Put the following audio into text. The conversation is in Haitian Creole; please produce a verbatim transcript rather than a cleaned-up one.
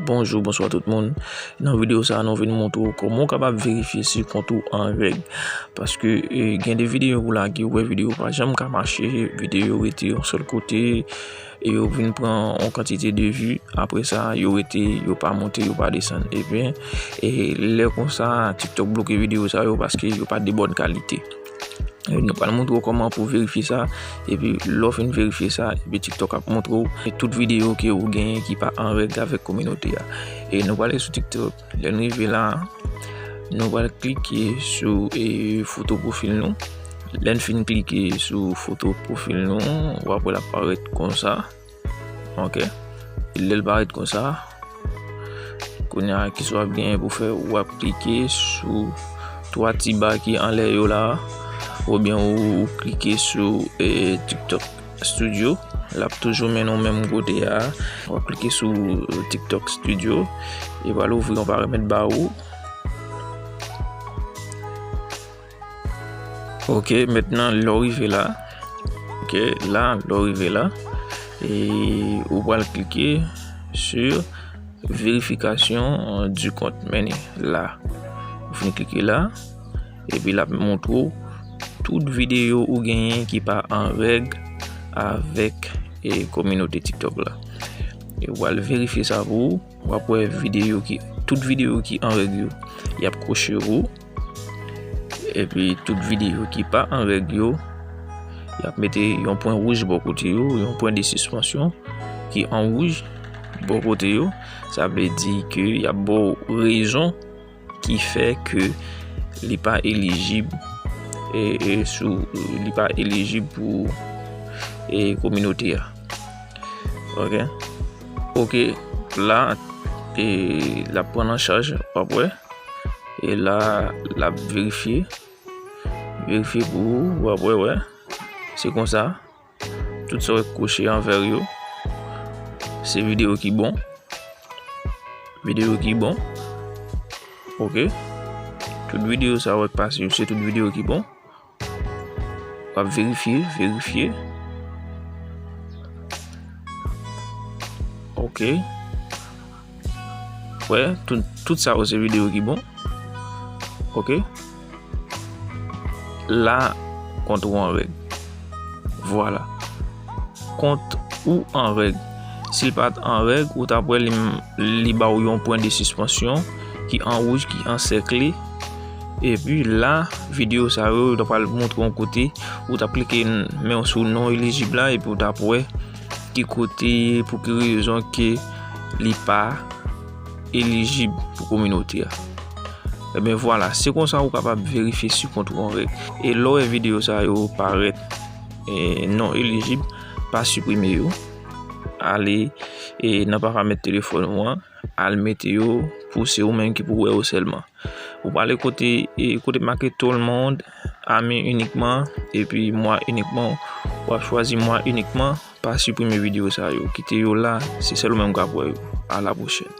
Bonjou, bonswa tout moun. Nan videyo sa a, nou vin montre w kòman w kapab verifye si kont ou an règ. Paske, e, gen de videyo ou lage, ou wè videyo pa janm ka mache, videyo rete yon sèl kote, e yo vin pran yon kantite de vi, apre sa, yo rete, yo pa monte, yo pa desann. Ebyen, e lè konsa, TikTok bloke videyo sa yo paske yo pa de bòn kalite. E nou pral montre w kòman pou verifye sa, epi lè w fin verifye sa, epi TikTok ap montre w tout videyo ke ou genyen ki pa an règ avèk kominote a. E nou prale sou TikTok. Lè n rive la, nou pral klike sou, e, foto pwofil nou. Lè n fin klike sou foto pwofil nou, w ap wè l ap parèt konsa. Ok. Lè l parèt konsa, kounye a, kisa w ap genyen pou fè? W ap klike sou twa ti ba ki anlè yo la, oubyen ou, ou klike sou, e, TikTok Studio. L ap toujou mennen w menm kote a. W ap klike sou TikTok Studio. E pral ouvri yon paramèt ba ou. Ok, mentnan lè w rive la, ok, la, lè w rive la, e ou pral klike sur vérification du compte. Men la, ou fin klike la, epi l ap montre w tout videyo ou genyen ki pa an règ avèk, e, kominote TikTok la. E ou pral verifye sa pou ou. W ap wè videyo ki, tout videyo ki an règ yo, y ap koche pou ou. Epi tout videyo ki pa an règ yo, y ap mete yon pwen wouj bò kote yo, yon pwen de sispansyon ki an wouj bò kote yo. Sa vle di ke y ap ba w rezon ki fè ke li pa elijib, e, e sou, li pa elijib pou, e, kominote a. Ok. Ok, la, e, l ap pran an chaj, w ap wè. E la, l ap verifye. Verifye pou ou, w ap wè, wè. Se konsa. Tout sa w wè koche an vè yo, se videyo ki bon. Videyo ki bon. Ok. Tout videyo sa w wè k pase yo, se tout videyo ki bon. W ap verifye, verifye. Ok. Wè, tout, tout sa yo se videyo ki bon. Ok. La, kont ou an règ. Vwala. Kont ou an règ. Si l pa t an règ, ou t ap wè li, li ba w yon pwen de sispansyon ki an wouj, ki ansèkle. Epi la, videyo sa yo, yo t ap pral montre w yon kote, ou t ap klike men w sou non elijib la, epi ou t ap wè ki kote, pou ki rezon ke li pa elijib pou kominote a. Ebyen, vwala, se konsa ou kapab verifye si kont ou an règ. E lè w wè videyo sa yo parèt, e, non elijib, pa siprime yo. Ale, e, nan paramèt telefòn ou an, al mete yo pou se ou menm ki pou wè yo sèlman. Ou prale kote, e, kote make tout le monde, amis uniquement, epi moi uniquement, w ap chwazi moi uniquement, pa siprime videyo sa yo. Kite yo la, se sèl ou menm k ap wè yo. A la pwochèn.